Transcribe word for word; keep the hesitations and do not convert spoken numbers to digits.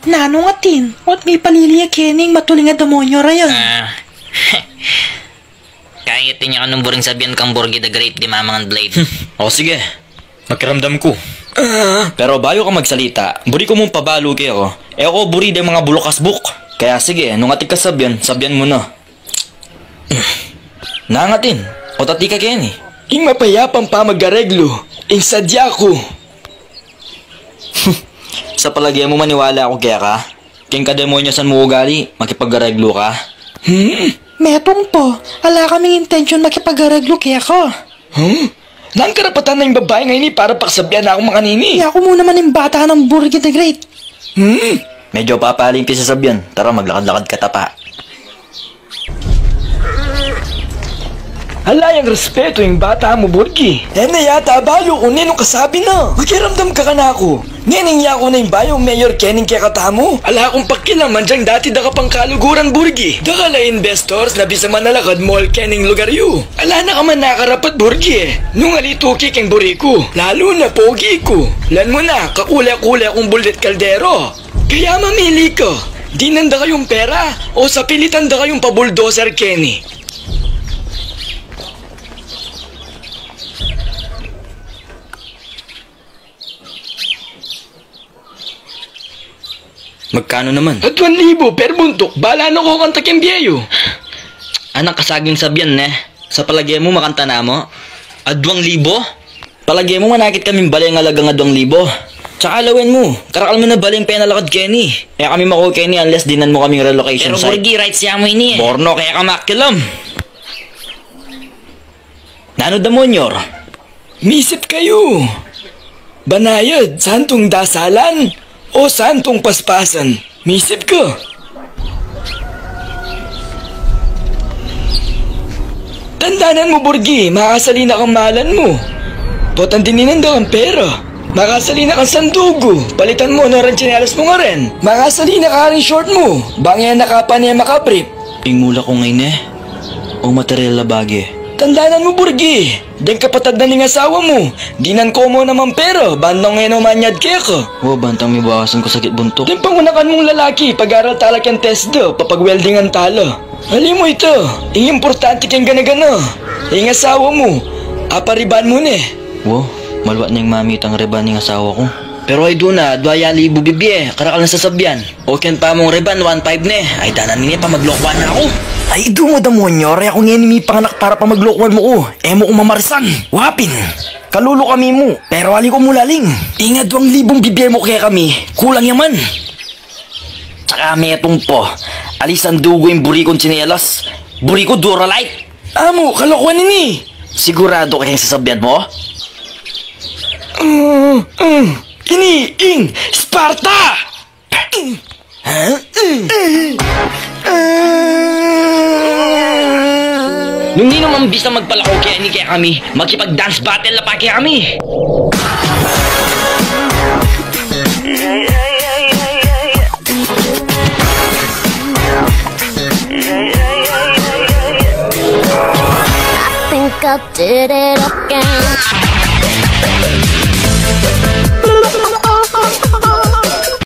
Nanu atin? Ot mipalili ya keni ing matuling a demonyo ra yan? Ah. Kaya atin ya kanung buring sabian kang Burgi the Great, di mamangan blade. O sige, makiramdam ku. Ah. Pero bayu ka magsalita, buri ku mung pabalu keka. E ku buri deng mga buluk a asbuk. Kaya sige, nung atin kang sabian, sabian mu na. Nanu atin? Ot ati ka keni? Ing mapayapang pamag-areglu ing sadya ku. Sa palage mu maniwala ku keka? Keng kademonyosan mung ugali, makipag-areglu ka? Hmm? Metung pa, ala kaming intensyun makipag-areglu keka. Hmm? Nanu karapatan na ning babaing ini para pakisabian na kung makanini? Yaku mu naman ing bata nang Burgi the Great. Hmm? Medyu papali ing pisasabian. Tara, maglakad-lakad ka tapa. Ala yang respetu ing bata mu, Burgi. E na yata balu kung ninung kasabi na. Makiramdam ka kanaku. Ngening yaku na ing bayung mayor kening kekatamu. Ala kung pakilaman dyang dati da ka pang kaluguran, Burgi. Da ka la investors na bisa manalakad mall kening lugar yu. Ala na ka man nakarapat, Burgi, e. Nung ali tuki keng buri ku, lalu na pogi ku. Lan mu na, kakule-kule kung bulit kaldero. Kaya mamili ka, dinan da kayung pera o sapilitan da kayung pa-bulldozer keni. Magkanu naman? Aduang libu per buntuk. Bala na ku kanta keng bie yu. Anang kasaging sabian, ne? Sa palage mu makanta na mu? Aduang libu? Palage mu manakit kaming bale ing alagang aduang libu? Tsaka lawen mu, karakal mu na bale ing penalakad keni. E kami maku keni unless dinan mu kaming relocation site. Pero Burgi, rights ya mu ini, e. Borno, kaya ka makilam. Nanu, demonyor? Misip kayu. Banayad, santung dasalan o santung paspasan? Misip ka. Tandanan mu, Burgi, makasali na kang malan mu. Potang dininan da kang pera. Makasali na kang sandugu. Palitan mu anu reng tsinelas mu ngaren. Makasali na karing short mu. Bang e na ka pa ne makabrip. Ing mula ku ngeni, o material a bage. Tandanan mu, Burgi, deng kapatad na ning asawa mu, dinan ko mu naman pera, bantang e no manyad keka. O, bantang mibawasan ku sakit buntuk. Deng pangunakan mung lalaki, pag-aral tala keng TESDA, papag-weldingan tala. Ali mu ita, ing importante keng gana-gana, ing asawa mu, apariban mu ne. O, maluat neng mamitang reban ing asawa ku. Pero ay duna, dua ya libu bibie, karakal na sasabian. O keng pamung reban, one five ne. Ay, danan ini, pamaglokuan na ku. Ay, duma demonyo, e ku ngeni mipanganak para pamaglokuan mu ku. E mu ku mamarisan. Wapin. Kalulu kami mu. Pero ali ku mu laling. Ing aduang libung bibie mu kekami, kulang ya man. Tsaka metung pa. Ali sandugu ing buri kung tsinelas. Buri ku Duralite. Amu, kalokuan ini. Siguradu ka keng sasabian mu? Mm, mm. Ini ing Sparta! Nung ninu mang bisang magpalako keni kekami, makipag-dance battle la pa kekami. I think I did it again.